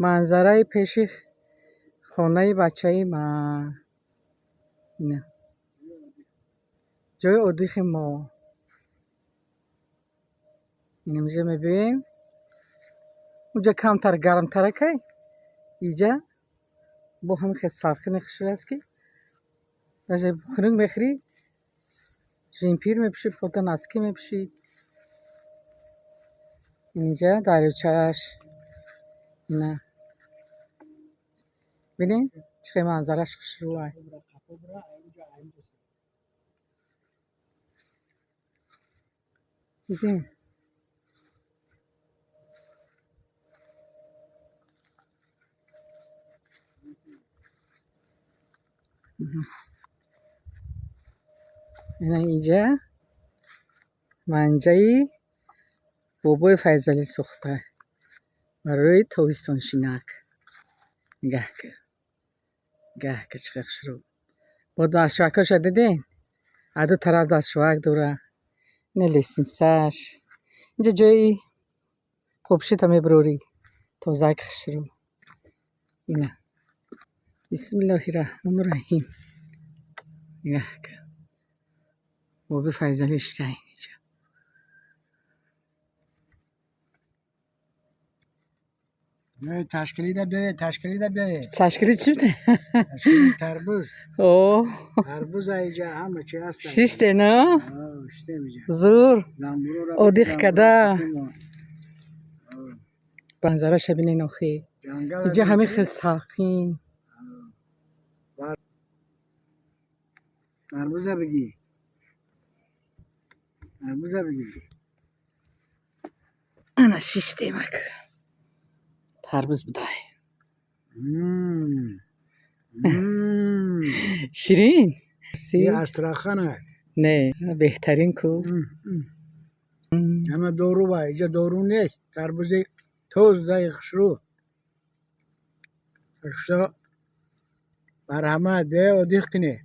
Манзараи пеши хонаи бачаи ман. Ина ҷои отдыхи мо. Инамҷа мебиёем. Уҷа камтар гармтаракай. Иҷа бо ҳамин хел салқини хушрӯ аст, ки даже хунук мехӯрӣ, жемпир мепӯшӣ, пота носки мепӯшӣ. Инҷа дарёчааш. Ина бинед, чӣ хел манзараш хушрӯай. Дидем? Ина инҷа манҷаи бобои Файзалӣ сохта барои тобистоншинак. Нигаҳ кун, нигаҳ кун, чӣ хел хушрӯ. Бо дастшӯякаша дидем? Аз ду тараф дастшӯяк дора. Ина лестницаш. Инҷа ҷои хобшита мебурорӣ. Тозак, хушрӯ. Ина. Бисмиллоҳи раҳмони раҳим. Нигаҳ кун. Боби Файзалӣ шита инҷа. Ташкилида биёе, ташкилида биёе. Ташкили чӣ буда? Ташкили тарбуз. О. Тарбуз иҷа ҳама чи ҳаст. Шиште, на? Шиштем иҷа. Зур. Замбурура. Отдых када. Манзараша бинен охи. Иҷа ҳамин хел салқин. Тарбуза бигӣ. Тарбуза бигӣ. Ана шиштем ак. Тарбуз будай. Ширин? Астрахана. Не, беҳтарин ку. Ҳама дору ва иҷа дору нест. Тарбузи тозаи хушрӯ. Шо марҳамат, биёе, отдых кунед.